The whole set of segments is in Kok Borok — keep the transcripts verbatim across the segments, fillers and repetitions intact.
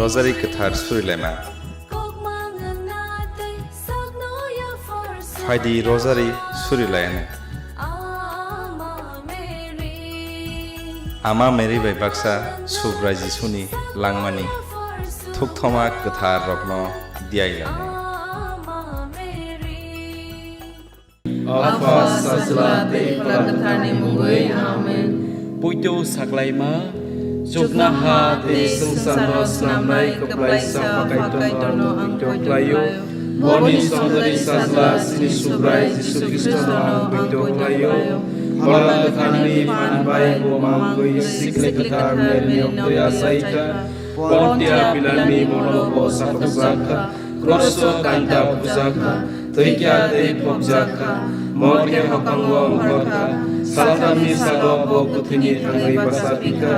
Rosary kwthar surilaima. Phaidi rosary surilaiyani. Ama Mary bai baksa Subrai Jisuni langmani thukthoma kwthar rokno diyailani. Apha, Sajla tei Phola Kwtharni mungwi. Amen. Poito saklaima, chuknoha tei swngcharno snamnai kwplaisa Pha Kaitorno ang poito khlaio. Boni songdari Sajla chini Subrai Jisu Khristono ang poito khlaio. Phola Kwtharni phan bai bo mangwi sikli kwthar Maryni oktwi achaikha. Pontia Pilatni molo bo sakokjakha. Kroso kanta bujakha, twi kya tei phobjakha, morke hokango ongkhorkha, salthamni salo bo kwthwini thangwi bachapikha,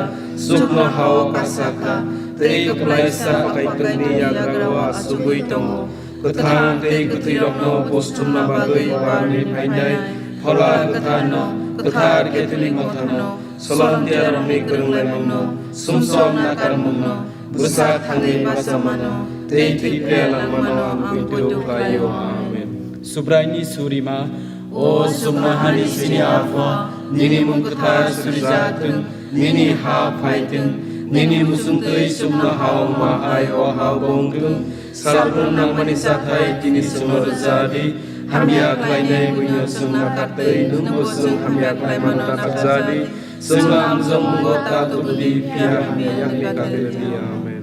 chuknohao kasakha, tei kwplaisa Pha Kaitorni yagrao achugwi tongo. Kwthang tei kwthwirokno buchumna bagwi uarni phainai Phola Kwtharno, kwthar Catholic Motharno, Solomtiarokni kwrwnglaimungno, sumsok nakarmungno, bwsa thangwi bachamano, tei thwi phiya langmano ang poito khlaio. Amen. Subraini surima. O chuknohani chini Apha, nini mung kwthar surijak thung, nini ha phai thung, nini muchungtwi chuknohao wngma hai o hao bo wng thung. Salbrum nangmani chathai tini chwngno rwja di, hamya khlainai buino chwng nakar tei nwngbo chwng hamya khlaimano nakar ja di. Chwngno amjokmungo ta tubu di, phiya hamya yakni kati rw di. Amen.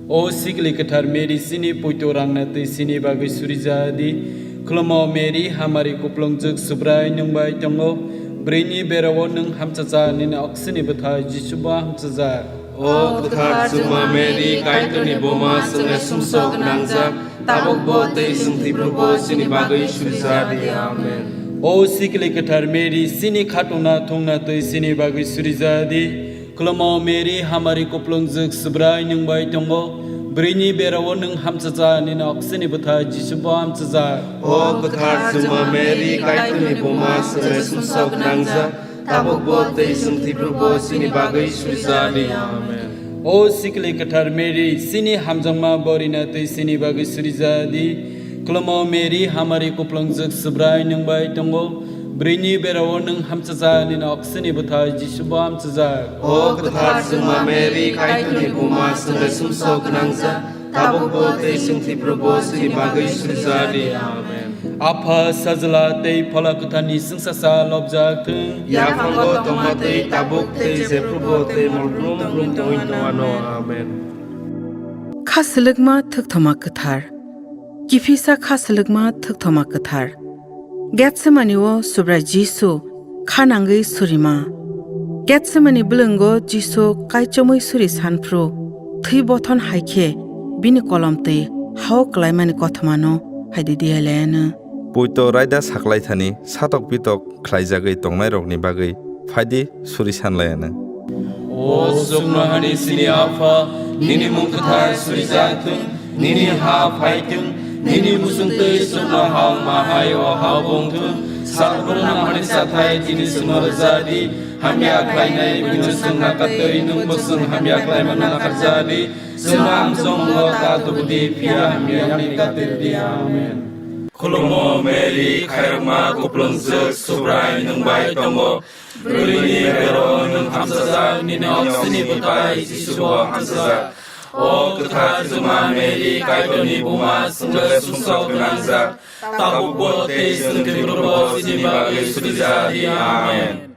O sikli kwthar Mary, chini poito rangna twi chini bagwi surija di. Khulumo Mary, hamari kuplungjwk, Subrai nwng bai tongo. Bwrwini berao nwng hamchacha, nini oksini bwthai Jisu bo hamchajak. O kwthar chwngma Mary, Kaitorni buma, chwngno sumsok gwnangjak, tabukbo tei chwng thwiphrubo chini bagwi surija di. Amen. O sikli kwthar Mary, chini khatungna thungna twi chini bagwi surija di. Khulumo Mary, hamari kuplungjwk, Subrai nwng bai tongo. Bwrwini berao nwng hamchacha, nini oksini bwthai Jisu bo hamchajak. O kwthar chwngma Mary, Kaitorni buma, chwngno sumsok gwnangjak, tabukbo tei chwng thwiphrubo chini bagwi surija di. Amen. O sikli kwthar Mary, chini hamjakma borina twi chini bagwi surija di. Khulumo Mary, hamari kuplungjwk, Subrai nwng bai tongo. Bwrwini berao nwng hamchacha, nini oksini bwthai Jisu bo hamchajak. O kwthar chwngma Mary, Kaitorni buma, chwngno sumsok gwnangjak, tabukbo tei chwng thwiphrubo chini bagwi surija di. Amen. Apha, Sajla tei Phola Kwtharni chwngsacha lobjak thung. Yaphango tongma twi tabuk tei jephrubo tei mol brum brum tongwi tongmano. Amen. Kha swlwkma thukthoma kwthar. Kiphilsa kha swlwkma thukthoma kwthar. Getsemani o Subrai Jisu kha nangwi surima. Getsemani bwlwngo Jisu kaichomwi suri sanphru thwi bothon hai khe bini kolom twi hao klaimani kothomano hai di diyailaiano. Poito raida saklaithani satok pitok khlaijagwi tongnairokni bagwi phaidi suri sanlaiano. O chuknohani chini Apha, nini mung kwthar surijak thung, nini ha phai thung, nini muchungtwi chuknoha wngma hai o ha bo wng thung. Salbrum nangmani chathai tini chwngno rwja di, hamya khlainai buino chwng nakar twi nwngbo chwng hamya khlaimano nakar ja di. Chwngno amjokmungo ta tubu di, phiya hamya yakni kati rw di. Amen. Khulumo Mary, khairokma kuplungjwk, Subrai nwng bai tongo. Bwrwini berao nwng hamsajak, nini oksini bwthai Jisu bo hamsajak. O kwthar chwngma Mary, Kaitorni buma, chwngno sumsok gwnangjak, tabukbo tei chwng thwiphurubo chini bagwi surija di. Amen.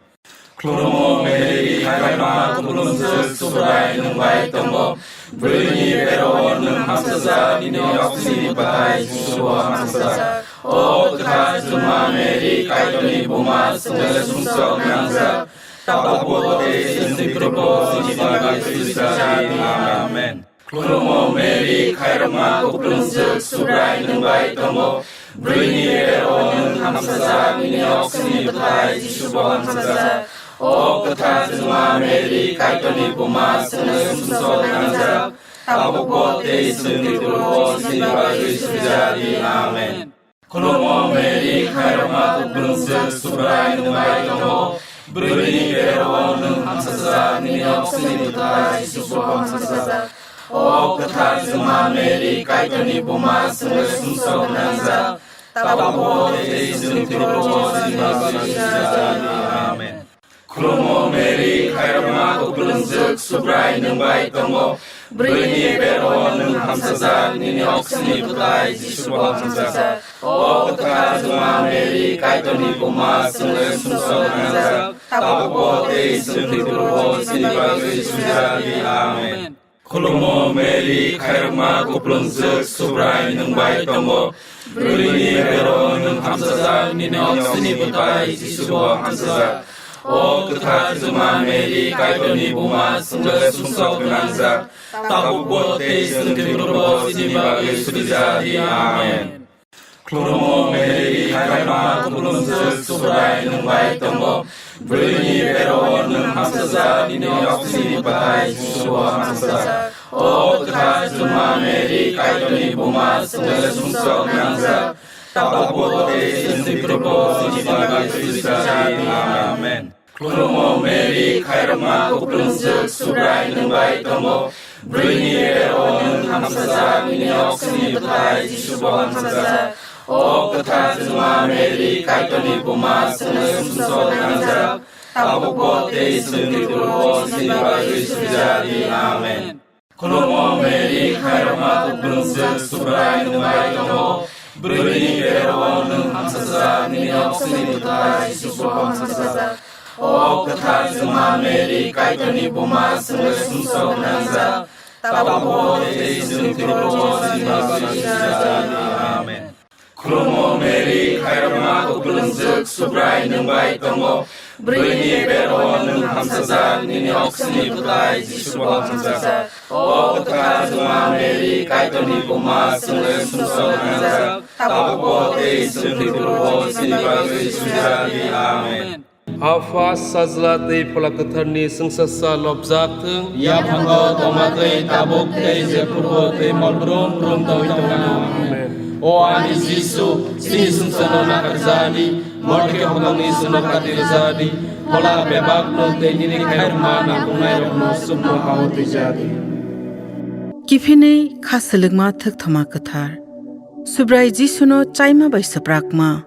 Khulumo Mary, khairokma kuplungjwk, Subrai nwng bai tongo. Bwrwini berao nwng hamsajak, nini oksini bwthai Jisu bo hamsajak. O kwthar chwngma Mary, Kaitorni buma, chwngno sumsok gwnangjak, tabukbo tei chwng thwiphurubo chini bagwi surija di. Amen. Khulumo Mary, khairokma kuplungjwk, Subrai nwng bai tongo. Bwrwini berao nwng hamsajak, nini oksini bwthai Jisu bo hamsajak. O kwthar chwngma Mary, Kaitorni buma, chwngno sumsok gwnangjak, tabukbo tei chwng thwiphurubo chini bagwi surija di. Amen. Khulumo Mary, khairokma kuplungjwk, Subrai nwng bai tongo. Bwrwini berao nwng hamsajak, nini oksini bwthai Jisu bo hamsajak. O kwthar Juma Mary, Kaitorni buma, chwngno sumsok gwnangjak, tabukbo tei chwng thwibrukbo chini bagwi sujadi. Amen. Khulumo Mary, khairokma kupulungjwk, Subrai nwng bai tongo. Bwrwini bero nwng hamsajak, nini oksini bwtai Jisubo hamsajak. O kwthar Juma Mary, Kaitorni buma, chwngno sumsok gwnangjak, tabukbo tei chwng thwibrukbo chini bagwi sujadi. Amen. Khulumo Mary, khairokma kupulungjwk, Subrai nwng bai tongo. Bwrwini bero nwng hamsajak, nini oksini bwtai Jisubo hamsajak. O kwthar Juma Mary, Kaitorni buma, chwngno sumsok gwnangjak, tabukbo tei chwng thwibrukbo chini bagwi sujadi. Amen. Khulumo Mary, khairokma kupulungjwk, Subrai nwng bai tongo. Bwrwini bero nwng hamsajak, nini oksini bwtai Jisubo hamsajak. O kwthar Juma Mary, Kaitorni buma, chwngno sumsok gwnangjak, tabukbo tei chwng thwibrukbo chini bagwi sujadi. Amen. Khulumo Mary, khairokma kupulungjwk, Subrai nwng bai tongo. Bwrwini bero nwng hamsajak, nini oksini bwtai Jisubo hamsajak. O kwthar Juma Mary, Kaitorni buma, chwngno sumsok gwnangjak, tabukbo tei chwng thwibrukbo chini bagwi sujadi. Amen. Khulumo Mary, khairokma kupulungjwk, Subrai nwng bai tongo. Bwrwini bero nwng hamsajak, nini oksini bwtai Jisubo hamsajak. O kwthar Juma Mary, Kaitorni buma, chwngno sumsok gwnangjak, tabukbo tei chwng thwibrukbo chini bagwi sujadi. Amen. Khulumo Mary, khairokma kupulungjwk, Subrai nwng bai tongo. Bwrwini bero nwng hamsajak, nini oksini bwtai Jisubo hamsajak. O kwthar Juma Mary, Kaitorni buma, chwngno sumsok gwnangjak, tabukbo tei chwng thwibrukbo chini bagwi sujadi. Amen. Apha, Sajla tei Phola Kwtharni chwngsasa lobjak thung. Yaphango tongma tei tabuk tei jephuru tei mol brum brum tongwi tongna. Amen. O ani Jisu, chini sumsokno nakarjadi, morke hokongni sumno katirjadi, phola bebakno tei nini khairokma nangkuknairokno sumno hao twijadi. Kiphinwi kha swlwkma thwkthoma kwthar. Subrai Jisuno chaima bai swprakma.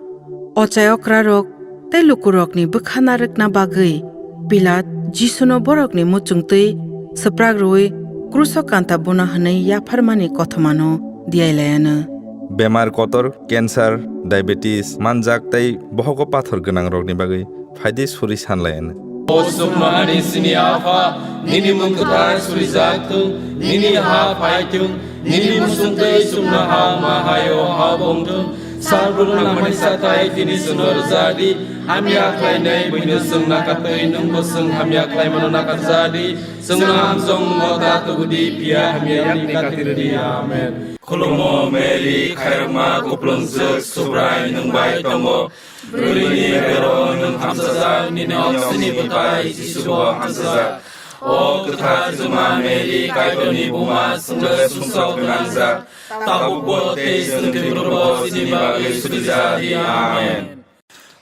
Ochai okrarok tei lukurokni bwkha narwkna bagwi Pilat Jisuno borokni muchungtwi swprak rwui kruso kanta buna hwnwi yapharmani kothomano diyailaianw. Bemar kotor, cancer, diabetes, manjak tei bohogo pathor gwnangrokni bagwi phaidi suri sanlaianw. O sukno ani sini Apha, nini mung kwthar surijak thung, nini ha phai thung, nini musung tei sukno ha ma hayo ha bong thung. Sal brum nangmani satai tini suno rwjadi, hamya khlainai buino sung nakatwi nungbo sung hamya khlaimano nakarjadi. Sungno hamsong mungo ta tubudi, piya hamya yakni katirdi. Amen. Khulumo Mary, khairokma kuplungjwk, Subrai nwng bai tongo. Bwrwini bero nwng hamsajak, nini oksini bwtai Jisubo hamsajak. O kwthar Juma Mary, Kaitorni buma, chwngno sumsok gwnangjak, tabukbo tei chwng thwibrukbo chini bagwi surijadi. Amen.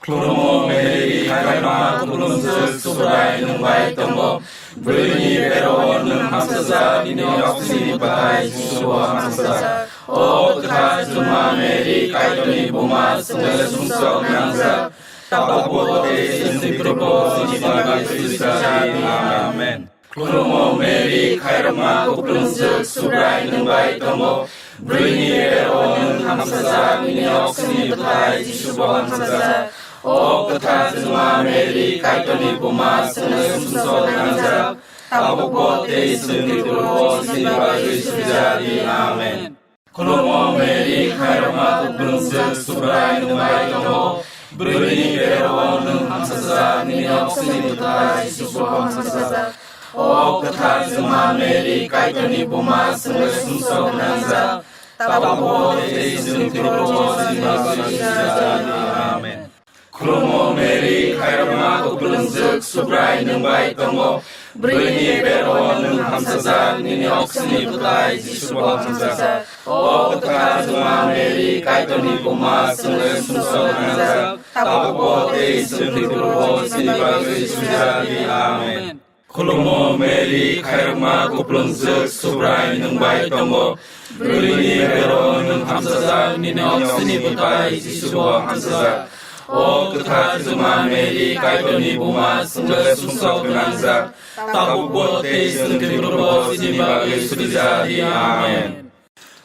Khulumo Mary, khairokma kuplungjwk, Subrai nwng bai tongo. Bwrwini bero nwng hamsajak, nini oksini bwtai Jisubo hamsajak. O kwthar Juma Mary, Kaitorni buma, chwngno sumsok gwnangjak, tabukbo tei chwng thwibrukbo chini bagwi surijadi. Amen. Khulumo Mary, khairokma kuplungjwk, Subrai nwng bai tongo. Bwrwini bero nwng hamsajak, nini oksini bwtai Jisubo hamsajak. O kwthar Juma Mary, Kaitorni buma, chwngno sumsok gwnangjak, tabukbo tei chwng thwibrukbo chini bagwi surijadi. Amen. Khulumo Mary, khairokma kuplungjwk, Subrai nwng bai tongo. Bwrwini bero nwng hamsajak, nini oksini bwtai Jisubo hamsajak. O kwthar Juma Mary, Kaitorni buma, chwngno sumsok gwnangjak, tabukbo tei chwng thwibrukbo chini bagwi surijadi. Amen. Khulumo Mary, khairokma kuplungjwk, Subrai nwng bai tongo. Bwrwini bero nwng hamsajak, nini oksini bwtai Jisubo hamsajak. O kwthar Juma Mary, Kaitorni buma, chwngno sumsok gwnangjak, tabukbo tei chwng thwibrukbo chini bagwi surijadi. Amen. Khulumo Mary, khairokma kuplungjwk, Subrai nwng bai tongo. Bwrwini bero nwng hamsajak, nini oksini bwtai Jisu bo hamsajak. O kwthar Juma Mary, Kaitorni buma, chwngno sumsok gwnangjak, tabukbo tei chwng thwiphrubo chini bagwi surijak di. Amen.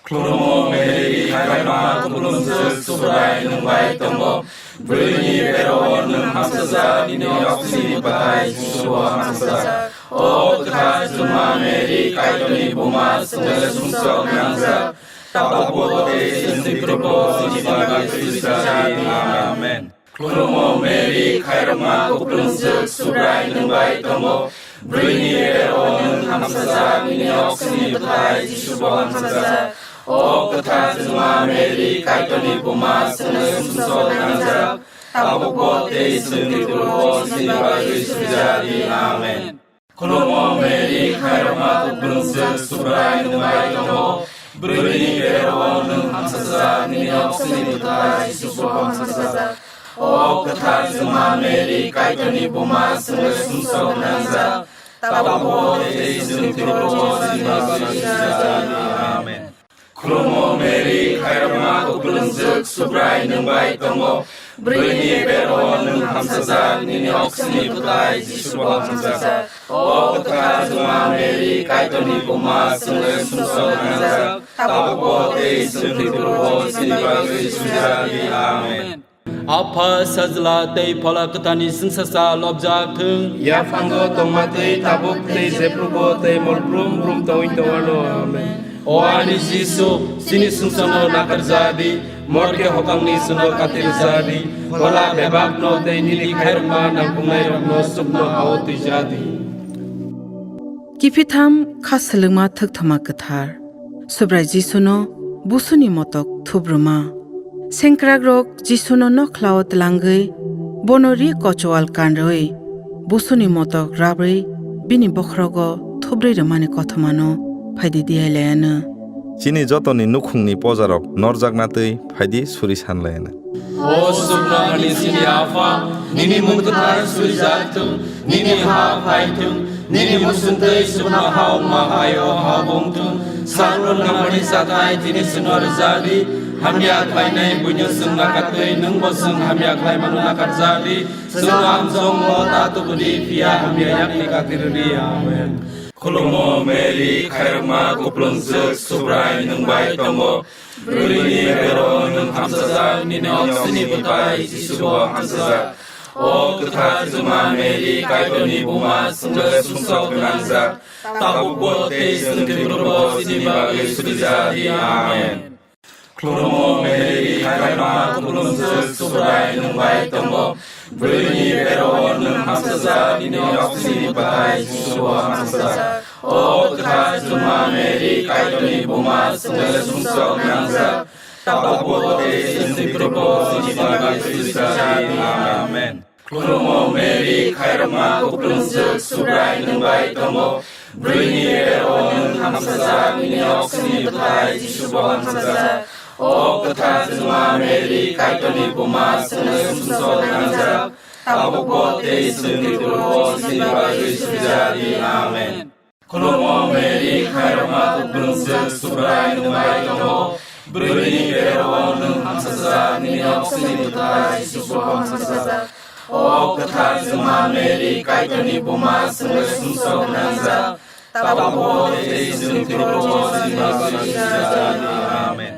Khulumo Mary, khairokma kuplungjwk, Subrai nwng bai tongo. Bwrwini bero nwng hamsajak, nini oksini bwtai Jisu bo hamsajak. O kwthar Juma Mary, Kaitorni buma, chwngno sumsok gwnangjak, tabukbo tei chwng thwiphrubo chini bagwi surijak di. Amen. Khulumo Mary, khairokma kuplungjwk, Subrai nwng bai tongo. Bwrwini bero nwng hamsajak, nini oksini bwtai Jisu bo hamsajak. O kwthar Juma Mary, Kaitorni buma, chwngno sumsok gwnangjak, tabukbo tei chwng thwiphrubo chini bagwi surijak di. Amen. Khulumo Mary, khairokma kuplungjwk, Subrai nwng bai tongo. Bwrwini bero nwng hamsajak, nini oksini bwtai Jisu bo hamsajak. O kwthar Juma Mary, Kaitorni buma, chwngno sumsok gwnangjak, tabukbo tei chwng thwiphrubo chini bagwi surijak di. Amen. Khulumo Mary, khairokma kuplungjwk, Subrai nwng bai tongo. Bwrwini bero nwng hamsajak, nini oksini bwtai Jisu bo hamsajak. O kwthar Juma Mary, Kaitorni buma, chwngno sumsok gwnangjak, tabukbo tei chwng thwiphrubo chini bagwi surijak di. Amen. Apha, Sajla tei Phola Kwtharni chwngsacha lobjak thung. Yaphango tongma twi tabuk tei jephrubo tei mol brum brum tongwi tongwano. Amen. O ani Jisu, chini sumsokno nakarja di, morke hokangni chwngno katirja di, phola bebakno tei nini khairokma nangkuknairokno chukno hao twija di. Kiphitham kha swlwngma thwkthoma kwthar. Subrai Jisuno busuni motok thubrwma. Sengkrakrok Jisuno nokhlao tlangwi, bono ri kochwal kanrwi, busuni motok rabrwi, bini bokhorogo thubrwi rwmani kothomano phaidi diyailaiano. Chini jotoni nukhungni pojarok norjakna twi phaidi suri sanlaiano. O Subrai chini Apha, nini mung kwthar surijak thung, nini ha phai thung, nini muchungtwi chukno ha wngma hai o ha wng thung. Sakno nangmani chathai tini chwngno rwja di, hamya khlainai buino chwng nakatwi, nwngbo chwng hamya khlaimano nakarja di. Chwngno amchongno ta tubu di, phiya hamya yakni kati rw di. Amen. Khulumo Mary, khairokma kuplungjwk, Subrai nwng bai tongo. Bwrwini bero nwng hamsajak, nini oksini bwtai Jisu bo hamsajak. O kwthar Juma Mary, Kaitorni buma, chwngno sumsok gwnangjak, tabukbo tei chwng thwiphrubo chini bagwi surijak di. Amen. Khulumo Mary, khairokma kuplungjwk, Subrai nwng bai tongo. Bwrwini bero nwng hamsajak, nini oksini bwtai Jisu bo hamsajak. O kwthar Juma Mary, Kaitorni buma, chwngno sumsok gwnangjak, tabukbo tei chwng thwiphrubo chini bagwi surijak di. Amen. Khulumo Mary, khairokma kuplungjwk, Subrai nwng bai tongo. Bwrwini bero nwng hamsajak, nini oksini bwtai Jisu bo hamsajak. O kwthar Juma Mary, Kaitorni buma, chwngno sumsok gwnangjak, tabukbo tei chwng thwiphrubo chini bagwi surijak di. Amen. Khulumo Mary, khairokma kuplungjwk, Subrai nwng bai tongo. Bwrwini bero nwng hamsajak, nini oksini bwtai Jisu bo hamsajak. O kwthar Juma Mary, Kaitorni buma, chwngno sumsok gwnangjak, tabukbo tei chwng thwiphrubo chini bagwi surijak di. Amen.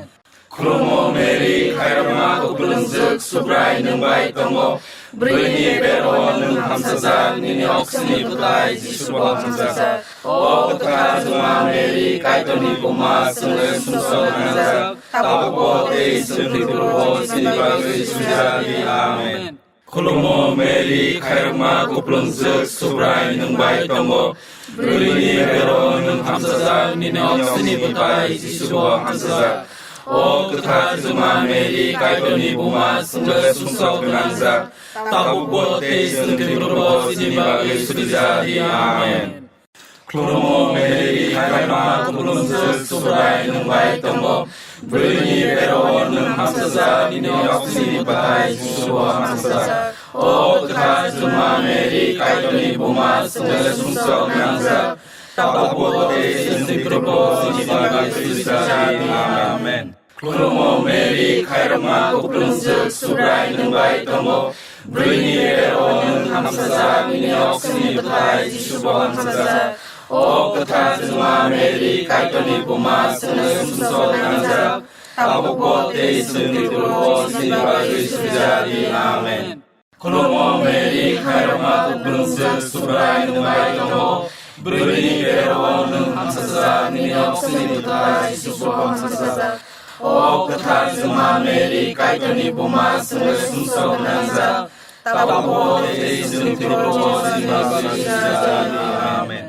Khulumo Mary, khairokma kuplungjwk, Subrai nwng bai tongo. Bwrwini bero nwng hamsajak, nini oksini bwtai Jisu bo hamsajak. O kwthar Juma Mary, Kaitorni buma, chwngno sumsok gwnangjak, tabukbo tei chwng thwiphrubo chini bagwi surijak di. Amen. Khulumo Mary, khairokma kuplungjwk, Subrai nwng bai tongo. Bwrwini bero nwng hamsajak, nini oksini bwtai Jisu bo hamsajak. O kwthar Juma Mary, Kaitorni buma, chwngno sumsok gwnangjak, tabukbo tei chwng thwiphrubo chini bagwi surijak di. Amen. Khulumo Mary, khairokma kuplungjwk, Subrai nwng bai tongo. Bwrwini bero nwng hamsajak, nini oksini bwtai Jisu bo hamsajak. O kwthar Juma Mary, Kaitorni buma, chwngno sumsok nangjak, tabukbo tei chwngni thwikrukbo chini bagwi sujadi. Amen. Khulumo Mary, khairokma kuplungjwk, Subrai nwng bai tongo. Bwrwini bero nwng hamsajak, nini oksini bwthai Jisubo hamsajak. O kwthar Juma Mary, Kaitorni buma, chwngno sumsok nangjak, tabukbo tei chwngni thwikrukbo chini bagwi sujadi. Amen. Khulumo Mary, khairokma kuplungjwk, Subrai nwng bai tongo. Bwrwini bero nwng hamsajak, nini oksini bwthai Jisubo hamsajak. O kwthar Juma Mary, Kaitorni buma, chwngno sumsok nangjak, tabukbo tei chwngni thwikrukbo chini bagwi sujadi. Amen.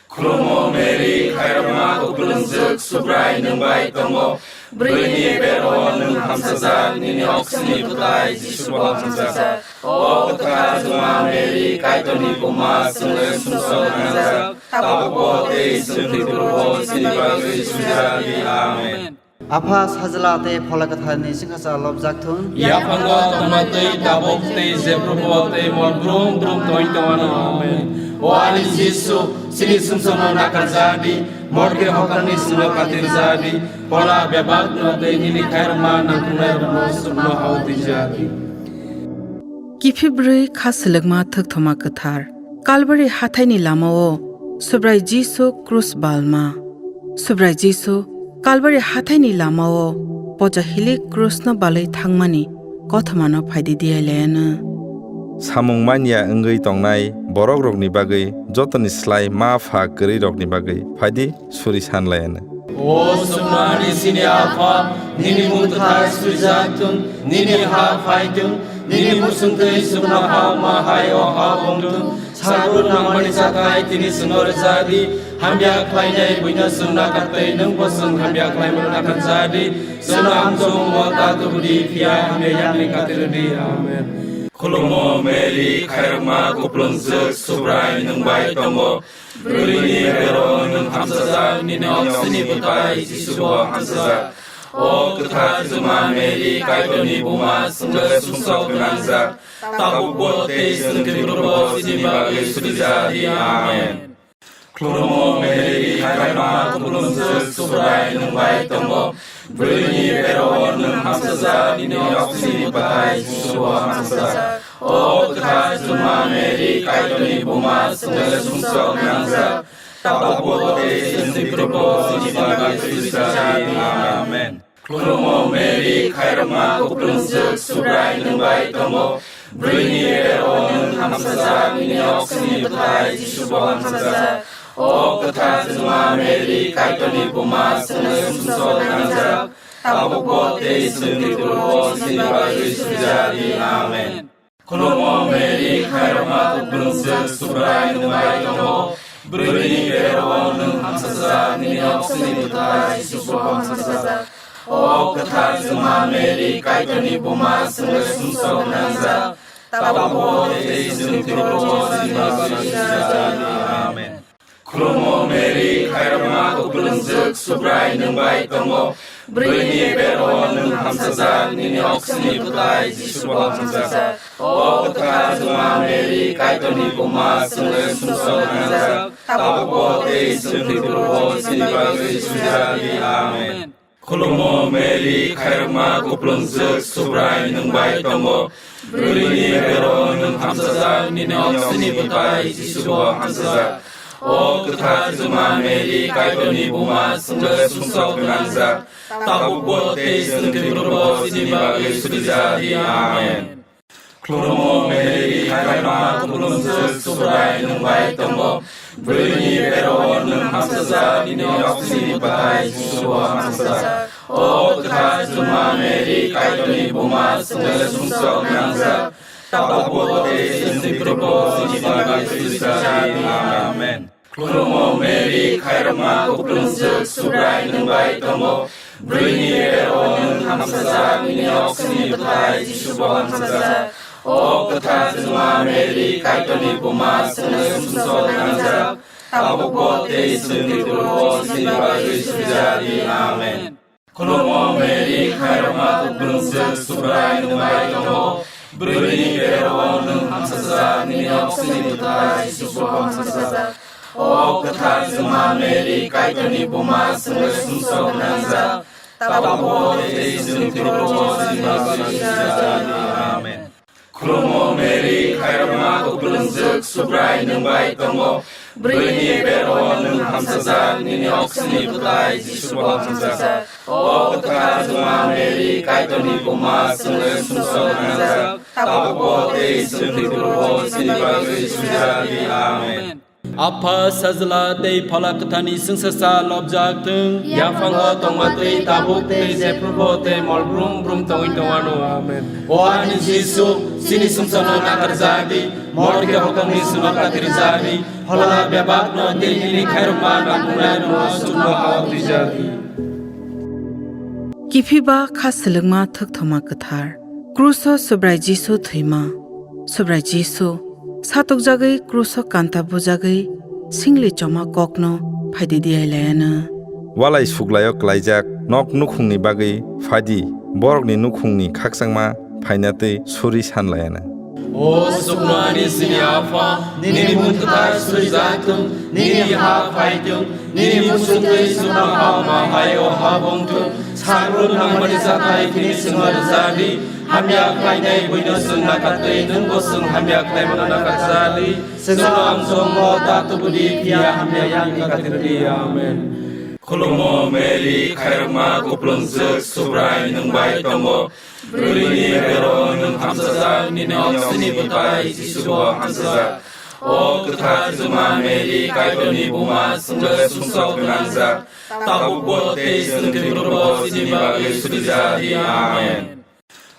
Khulumo Mary, khairokma kuplungjwk, Subrai nwng bai tongo. Bwrwini bero nwng hamsajak, nini oksini bwthai Jisubo hamsajak. O kwthar Juma Mary, Kaitorni buma, chwngno sumsok nangjak, tabukbo tei chwngni thwikrukbo chini bagwi sujadi. Amen. Apha, Sajla tei Phola Kwtharni chwngsacha lobjak thung. Yaphango tongma twi tabuk tei jephrubo tei mol brum brum tongwi tongmano. Amen. O ani Jisu, chini sumsokno nakarjak di, morke hoktangni sino katirjak di, phola bebakno tei nini khairokma nangkuknairokno sukno hao twijak di. Kiphilbrwi kha selekma thwkthoma kwthar. Kalbari hathaini lamao Subrai Jisu krus balma. Subrai Jisu Kalbari hathaini lamao poja hilik krusno balwi thangmani kothomano phaidi diyailaiano. Samung manya wngwi tongnai borokrokni bagwi jotoni slai ma pha kwrwirokni bagwi phaidi suri sanlaiano. O sumnani chini Apha, nini mung kwthar suijak thung, nini ha phai thung, nini muchungtwi chukno ha wngma hai o ha wng thung. Salbrum nangmani chathai tini chwngno rwjak di, hamya khlainai buino chwng nakar tei nwngbo chwng hamya khlaimano nakar ja di. Chwngno amchong wngmo ta tubu di, phiya hamya yakni kati rw di. Amen. Khulumo Mary, khairokma kuplungjwk, Subrai nwng bai tongo. Bwrwini bero nwng hamsajak, nini oksini bwtai Jisubo hamsajak. O kwthar Juma Mary, Kaitorni buma, chwngno sumsok gwnangjak, tabukbo tei chwngni thwikrukbo chini bagwi suri ja di. Amen. Khulumo Mary, khairokma kuplungjwk, Subrai nwng bai tongo. Bwrwini bero nwng hamsajak, nini oksini bwtai Jisubo hamsajak. O kwthar Juma Mary, Kaitorni buma, chwngno sumsok gwnangjak, tabukbo tei chwngni thwikrukbo chini bagwi suri ja di. Amen. Khulumo Mary, khairokma kuplungjwk, Subrai nwng bai tongo. Bwrwini bero nwng hamsajak, nini oksini bwtai Jisubo hamsajak. O kwthar Juma Mary, Kaitorni buma, chwngno sumsok gwnangjak, tabukbo tei chwngni thwikrukbo chini bagwi suri ja di. Amen. Khulumo Mary, khairokma kuplungjwk, Subrai nwng bai tongo. Bwrwini bero nwng hamsajak, nini oksini bwtai Jisubo hamsajak. O kwthar Juma Mary, Kaitorni buma, chwngno sumsok gwnangjak, tabukbo tei chwngni thwikrukbo chini bagwi suri ja di. Amen. Khulumo Mary, khairokma kuplungjwk, Subrai nwng bai tongo. Bwrwini bero nwng hamsajak, nini oksini bwtai Jisubo hamsajak. O kwthar Juma Mary, Kaitorni buma, chwngno sumsok gwnangjak, tabukbo tei chwngni thwikrukbo chini bagwi suri ja di. Amen. Khulumo Mary, khairokma kuplungjwk, Subrai nwng bai tongo. Bwrwini bero nwng hamsajak, nini oksini bwtai Jisubo hamsajak. O kwthar Juma Mary, Kaitorni buma, chwngno sumsok gwnangjak, tabukbo tei chwngni thwikrukbo chini bagwi suri ja di. Amen. Khulumo Mary, khairokma kuplungjwk, Subrai nwng bai tongo. Bwrwini bero nwng hamsajak, nini oksini bwtai Jisubo hamsajak. O kwthar Juma Mary, Kaitorni buma, chwngno sumsok gwnangjak, tabukbo tei chwngni thwikrukbo chini bagwi suri ja di. Amen. Khulumo Mary, khairokma kuplungjwk, Subrai nwng bai tongo. Bwrwini bero nwng hamsajak, nini oksini bwtai Jisubo hamsajak. O kwthar Juma Mary, Kaitorni buma, chwngno sumsok gwnangjak, tabukbo tei chwngni thwikrukbo chini bagwi suri ja di. Amen. Khulumo Mary, khairokma kuplungjwk, Subrai nwng bai tongo. Bwrwini bero nwng hamsajak, nini oksini bwtai Jisu bo hamsajak. O kwthar Juma Mary, Kaitorni buma, chwngno sumsok nangjak, tabukbo tei chwng thwikrokbo chini bagwi sujak di. Amen. Khulumo Mary, khairokma kuplungjwk, Subrai nwng bai tongo. Bwrwini bero nwng hamsajak, nini oksini bwtai Jisu bo hamsajak. O kwthar Juma Mary, Kaitorni buma, chwngno sumsok nangjak, tabukbo tei chwng thwikrokbo chini bagwi sujak di. Amen. Apha Sajla tei Phola Kwtharni chwngsacha lobjak thung. Yaphango tongma twi tabuk tei jephrubo tei mol brum brum tongwi tongwano. Amen. O ani Jisu, chini sumsokno nakarjak di, morke hokomni sumok katirjak di, phola bebakno tei nini khairokma nangkuknairokno chukno hao twijak di. Kiphiba kha swlwkma thukthoma kwthar. Kruso Subrai Jisu thwima. Subrai Jisu, satokjagwi kruso kanta bujagwi singli choma kokno phaidi diyailaiano. Walai suklaio klaijak nok nukhungni bagwi phaidi, borokni nukhungni khakchangma phaina tei suri sanlaiano. O sukno ani chini Apha, nini mung kwthar surijak thung, nini ha phai thung, nini muchungtwi chukno ha ma hai o ha bong thung. Sagrun hamani jathai khini chwngno rwjak di, hamya khlainai buino chwng nakatwi, nwngbo chwng hamya khlaimano nakarjak di. Chwngno amchongno ta tubu di, phiya hamya yakni katir di. Amen. Khulumo Mary, khairokma kuplungjwk, Subrai nwng bai tongo. Bwrwini bero nwng hamsajak, nini oksini bwtai Jisu bo hamsajak. O kwthar Juma Mary, Kaitorni buma, chwngno sumsok gwnangjak, tabukbo tei chwng thwikrokbo chini bagwi surijak di. Amen.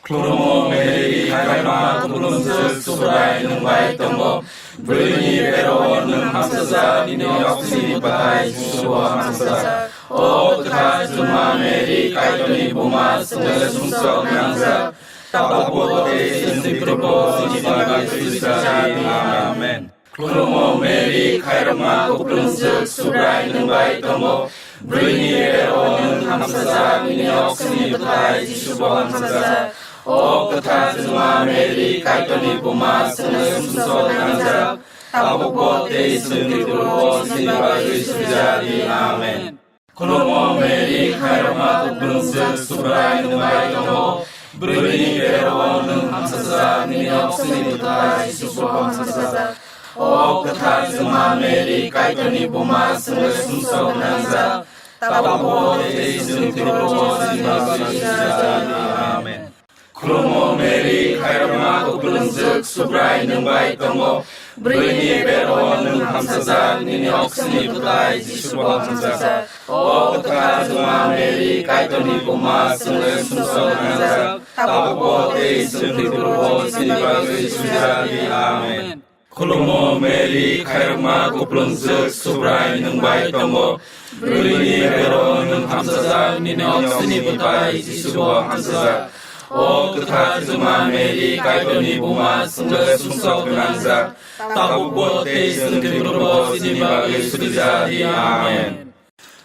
Khulumo Mary, khairokma kuplungjwk, Subrai nwng bai tongo. Bwrwini bero nwng hamsajak, nini oksini bwtai Jisu bo hamsajak. O kwthar Juma Mary, Kaitorni buma, chwngno sumsok nangjak, tabukbo tei chwng thwikrokbo chini bagwi surijak di. Amen. Khulumo Mary, khairokma kuplungjwk, Subrai nwng bai tongo. Bwrwini bero nwng hamsajak, nini oksini bwtai Jisu bo hamsajak. O kwthar Juma Mary, Kaitorni buma, chwngno sumsok nangjak, tabukbo tei chwng thwikrokbo chini bagwi surijak di. Amen. Khulumo Mary, khairokma kuplungjwk, Subrai nwng bai tongo. Bwrwini bero nwng hamsajak, nini oksini bwtai Jisu bo hamsajak. O kwthar Juma Mary, Kaitorni buma, chwngno sumsok nangjak, tabukbo tei chwng thwikrokbo chini bagwi surijak di. Amen. Khulumo Mary, khairokma kuplungjwk, Subrai nwng bai tongo. Bwrwini bero nwng hamsajak, nini oksini bwtai Jisu bo hamsajak. O kwthar Juma Mary, Kaitorni buma, chwngno sumsok nangjak, tabukbo tei chwng thwikrokbo chini bagwi surijak di. Amen. Khulumo Mary, khairokma kuplungjwk, Subrai nwng bai tongo. Bwrwini bero nwng hamsajak, nini oksini bwtai Jisu bo hamsajak. O kwthar Juma Mary, Kaitorni buma, chwngno sumsok gwnangjak, tabukbo tei chwng thwikrokbo chini bagwi surijak di. Amen.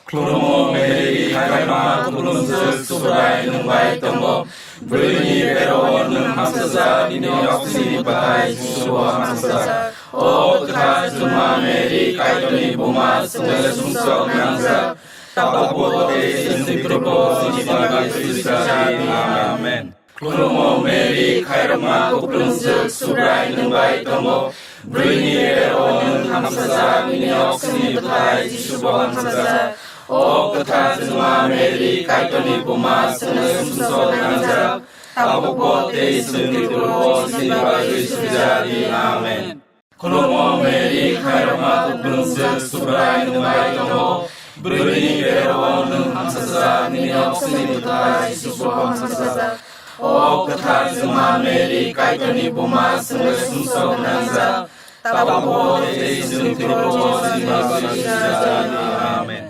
Khulumo Mary, khairokma kuplungjwk, Subrai nwng bai tongo. Bwrwini bero nwng hamsajak, nini oksini bwtai Jisu bo hamsajak. O kwthar Juma Mary, Kaitorni buma, chwngno sumsok nangjak, tabukbo tei chwng thwikrokbo chini bagwi surijak di. Amen. Khulumo Mary, khairokma kuplungjwk, Subrai nwng bai tongo. Bwrwini bero nwng hamsajak, nini oksini bwtai Jisu bo hamsajak. O kwthar Juma Mary, Kaitorni buma, chwngno sumsok nangjak, tabukbo tei chwng thwikrokbo chini bagwi surijak di. Amen. Khulumo Mary, khairokma kuplungjwk, Subrai nwng bai tongo. Bwrwini bero nwng hamsajak, nini oksini bwtai Jisu bo hamsajak. O kwthar Juma Mary, Kaitorni buma, chwngno sumsok nangjak, tabukbo tei chwng thwikrokbo chini bagwi surijak di. Amen.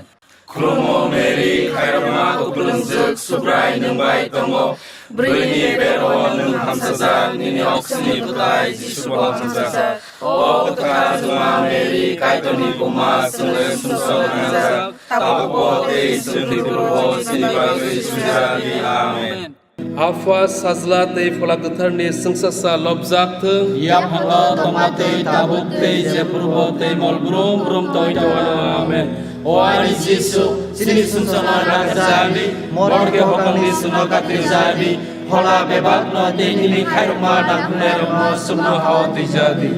Khulumo Mary, khairokma kuplungjwk, Subrai nwng bai tongo. Bwrwini bero nwng hamsajak, nini oksini bwtai Jisu bo hamsajak. O kwthar Juma Mary, Kaitorni buma, chwngno sumsok nangjak, tabukbo tei chwng thwikrokbo chini bagwi surijak di. Amen. Apha, Sajla tei Phola Kwtharni chwngsasa lobjak thung. Yaphango tongma tei tabuk tei jephrubo tei mol brum brum tongwi tongwano. Amen. O ani Jisu, chini sumsokno nakarjadi, morke hokangni sumno katirjadi, phola bebakno tei nini khairokma nangkuknairokno sumno hao twijadi.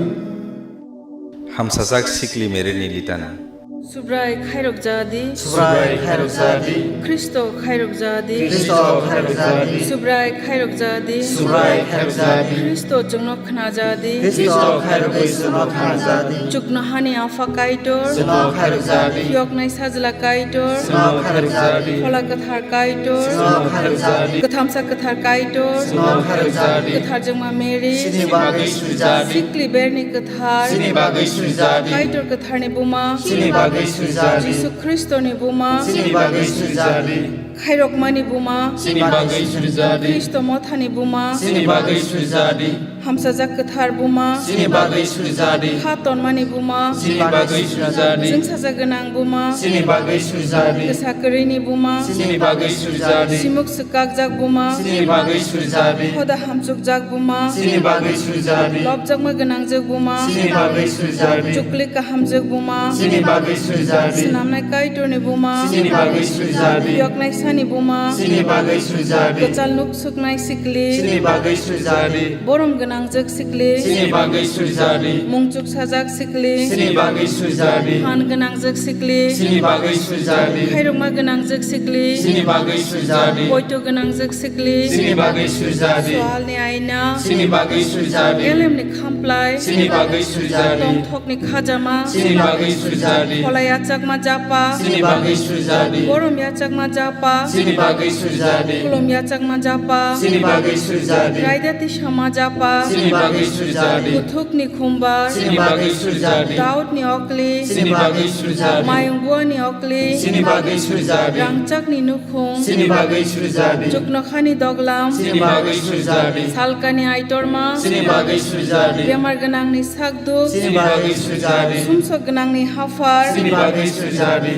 Hamsajak sikli Mary ni litani. Subrai khairok jadi. Subrai khairok jadi. Khristo khairok jadi. Khristo khairok jadi. Subrai khairok jadi. Subrai khairok jadi. Khristo chwngno khna jadi. Khristo khairok bai chwngno khna jadi. Chuknohani Apha Kaitor. Chwngno khairok jadi. Phiyoknai Sajla Kaitor. Chwngno khairok jadi. Phola Kwthar Kaitor. Chwngno khairok jadi. Kwthamsa Kwthar Kaitor. Chwngno khairok jadi. Kwthar Jwngma Mary. Chini bagwi suri jadi. Sikli Berni Kwthar. Chini bagwi suri jadi. Kaitor Kwtharni Buma. Chini bagwi suri jadi. Jisu Khristoni Buma. Chini bagwi suri jadi. Khairokmani Buma. Chini bagwi suri jadi. Khristo Mothani Buma. Chini bagwi suri jadi. Hamsajak Kwthar Buma. Chini bagwi suri jadi. Kha tonmani Buma. Chini bagwi suri jadi. Chwngsajak gwnang Buma. Chini bagwi suri jadi. Kwsa kwrwini Buma. Chini bagwi suri jadi. Simuk swkakjak Buma. Chini bagwi suri jadi. Hoda hamchukjak Buma. Chini bagwi suri jadi. Lobjakma gwnangjak Buma. Chini bagwi suri jadi. Chuklik kahamjak Buma. Chini bagwi suri jadi. Snamnai Kaitorni Buma. Chini bagwi suri jadi. Yoknai Sani Buma. Chini bagwi suri jadi. Kwchal nuk suknai sikli. Chini bagwi suri jadi. Borom gwnangjak sikli. Chini bagwi suri jadi. Mungchuk sajak sikli. Chini bagwi suri jadi. Phan gwnangjak sikli. Chini bagwi suri jadi. Khairokma gwnangjak sikli. Chini bagwi suri jadi. Poito gwnangjak sikli. Chini bagwi suri jadi. Swalni aina. Chini bagwi suri jadi. Elemni khamplai. Chini bagwi suri jadi. Tongthokni khajama. Chini bagwi suri jadi. Phola yachakma japa. Chini bagwi suri jadi. Borom yachakma japa. Chini bagwi suri jadi. Khulum yachakma japa. Chini bagwi suri jadi. Raida tisama japa. Chini bagwi suri jadi. Kuthukni khumbar. Chini bagwi suri jadi. Daudni okli. Chini bagwi suri jadi. Mayung buani okli. Chini bagwi suri jadi. Rangchakni nukhung. Chini bagwi suri jadi. Chuknokhani doglam. Chini bagwi suri jadi. Salkani aitorma. Chini bagwi suri jadi. Bemar gwnangni sakduk. Chini bagwi suri jadi. Sumsok gwnangni haphar. Chini bagwi suri jadi.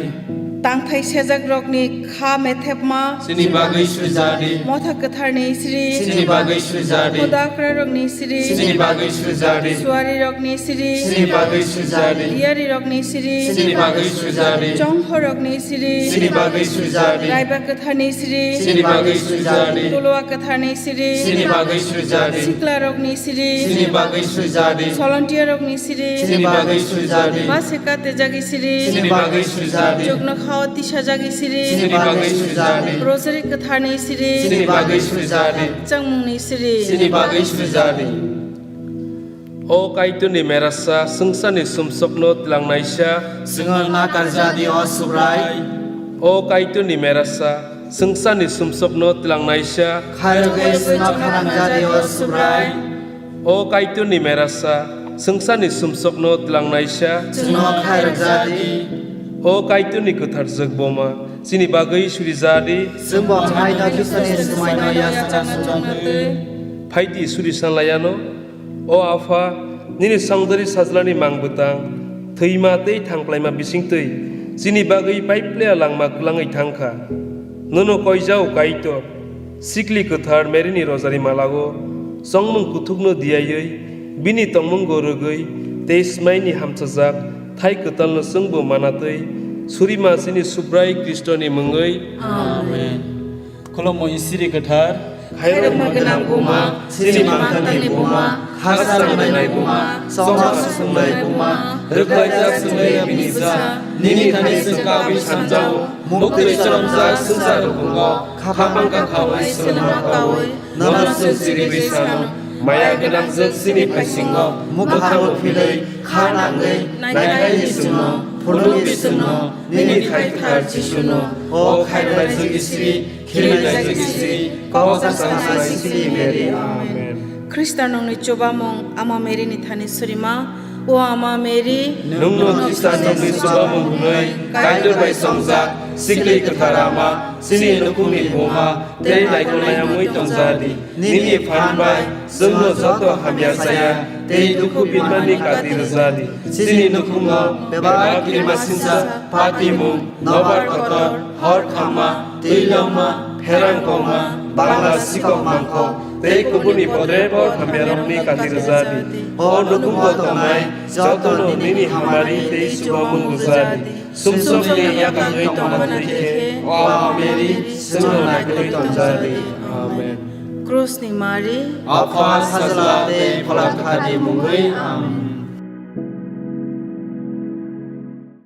Tangthai sejakrokni kha methepma. Chini bagwi suri jadi. Motha Kwtharni sri. Chini bagwi suri jadi. Hoda akrarokni sri. Chini bagwi suri jadi. Suarirokni sri. Chini bagwi suri jadi. Diyarirokni sri. Chini bagwi suri jadi. Chonghorokni sri. Chini bagwi suri jadi. Raiba Kwtharni sri. Chini bagwi suri jadi. Tolowa Kwtharni sri. Chini bagwi suri jadi. Siklarokni sri. Chini bagwi suri jadi. Solontiyarokni sri. Chini bagwi suri jadi. Base katejagi sri. Chini bagwi suri jadi. Chuknokhao tisajagi sri. Chini bagwi suri jadi. Rosary Kwtharni sri. Chini bagwi suri jadi. Changmungni sri. Chini bagwi suri jadi. O Kaitorni merasa, swngcharni sumsokno twlangnaisa. Chwngno nakarjadi, o Subrai. O Kaitorni merasa, swngcharni sumsokno twlangnaisa. Khairogwi chwngno khanangjadi, o Subrai. O Kaitorni merasa, swngcharni sumsokno twlangnaisa. Chwngno khairokjadi. O Kaitorni kwthar jwk boma, chini bagwi surijadi. Chwngbo haino Khristoni swmaino yachakna chongtwi. Phaidi surisan layano. O Apha, nini songdari sajlani mang bwtang, thwima tei thangplaima bisingtwi chini bagwi paiplaya langma kwlangwi thangkha. Nono koijao Kaitor, sikli kwthar Maryni rojari malao chongmung kuthukno diyaiwi, bini tongmungo rwgwi tei smaini hamchajak thai kwtalno chwngbo manatwi surima chini Subrai Khristoni mungwi. Amen. Khulumui siri kwthar. Khairokma gwnang buma, chini mangthangni buma, kha sangnai buma, chongma susungnai buma, rwkhlaijak chwngwi bini cha, nini thani chwng kabwi sanjao, muktwi choromjak swngchar rukungo, khaphang kangkhawi swlwngma kawi, nono chwng siriwi sano, maya gwnangjwk chini phaisingo, mwkhangbo philwi, kha nangwi, naikhaini chwngno, phunukni chwngno, nini thai kwthar Jisuno, o khairoknaijwk Isri, khirinaijwk Isri, kok chaknai Sikli Mary. Amen. Khristanokni chubamung Ama Maryni thani surima, o Ama Mary, nwngno Khristanokni chubamung hwnwi Kaitor bai songjak, sikli kwthar Ama, chini nukhungni buma, tei naikolnai wngwi tongjadi. Nini phan bai chwngno joto hamya chaya tei dukhu binmani kati rwjadi. Chini nukhungo bebak kirimasingcha, patimung, nobar kotor, hor khamma, twi longma, pherang kongma, bangla sikok mangkok tei kubuni podrepot hamyarokni kati rwjadi. O nukhungo tongnai jotono nini hamari tei chubamung rwjadi. Sumsokni yakangwi tongma twi khe, O Mary, chwngno naikolwi tonjadi. Amen. Krusni Mari. Apha, Sajla tei Phola Kwtharni mungwi. Amen.